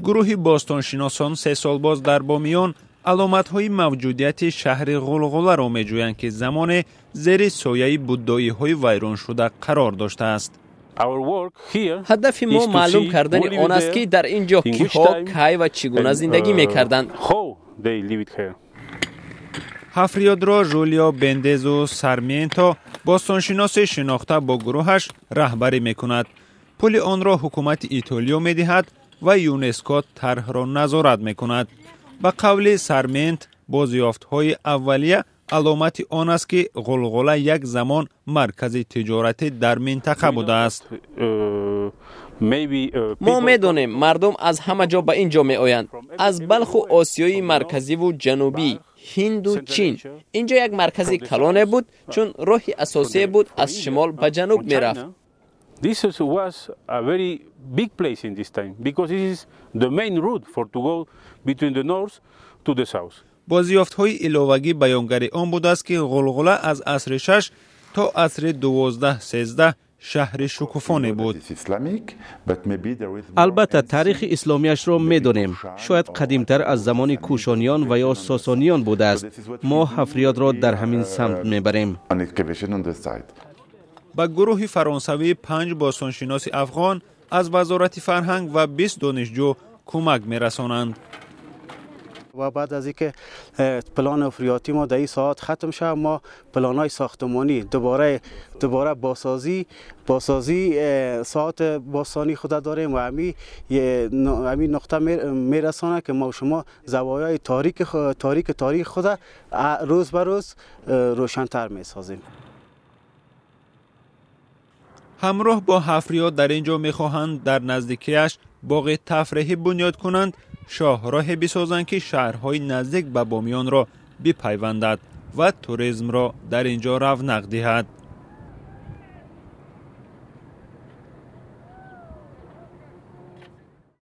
Гурӯҳи бостоншиносон 3 сол боз дар Бомиён аломатҳои мавҷудияти шаҳри Ғулғуларо меҷӯянд, ки замоне зери сояи буддоиҳои вайроншуда қарор доштааст. Ҳадафи мо маълум кардани он аст, ки дар ин ҷо киҳо, кай ва чӣ гуна зиндагӣ мекарданд. Ҳафриётро Жулио Бендезу Сармиенто, бостоншиноси шинохта, бо гурӯҳаш раҳбарӣ мекунад. Пули онро ҳукумати Итолиё медиҳад ва ЮНЕСКО тарҳро назорат мекунад. Ба қавли Сармент, бозёфтҳои аввалия аломати он аст, ки Ғулғула як замон маркази тиҷоратӣ дар минтақа будааст. Мо медонем, мардум аз ҳама ҷо ба ин ҷо меоянд: аз Балху Осиёи Марказиву Ҷанубӣ, Ҳинду Чин. Ин ҷо як маркази калоне буд, чун роҳи асосие буд, аз шимол ба ҷануб мерафт. This was a very big place in this time because this is the main route for to go between the north to the south. Бозёфтҳои иловагӣ баёнгари он будааст, ки Ғулғула аз асри 6 то асри 12-13 шаҳри шукуфоне буд. Албатта, таърихи исломиашро медонем. Шояд қадимтар аз замони Кушониён ва ё Сосониён будааст. Мо ҳафриётро дар ҳамин самт мебарем. Ба гурӯҳи фаронсавӣ панҷ бостоншиноси афғон аз Вазорати фарҳанг ва 20 донишҷӯ кӯмак мерасонанд. و بعد از اینکه پلان حفریاتی ما در این ساحات ختم شد، ما پلان های ساختمانی دوباره باسازی ساحات باستانی خود داریم و امی نقطه میرسانه که ما شما زوایای تاریک تاریخ خود روز به روز روشنتر میسازیم. Ҳамроҳ бо ҳафриёт дар ин ҷо мехоҳанд дар наздикиаш боғи тафреҳӣ бунёд кунанд, шоҳроҳе бисозанд, ки шаҳрҳои наздик ба Бомиёнро бипайвандад ва туризмро дар ин ҷо равнақ диҳад.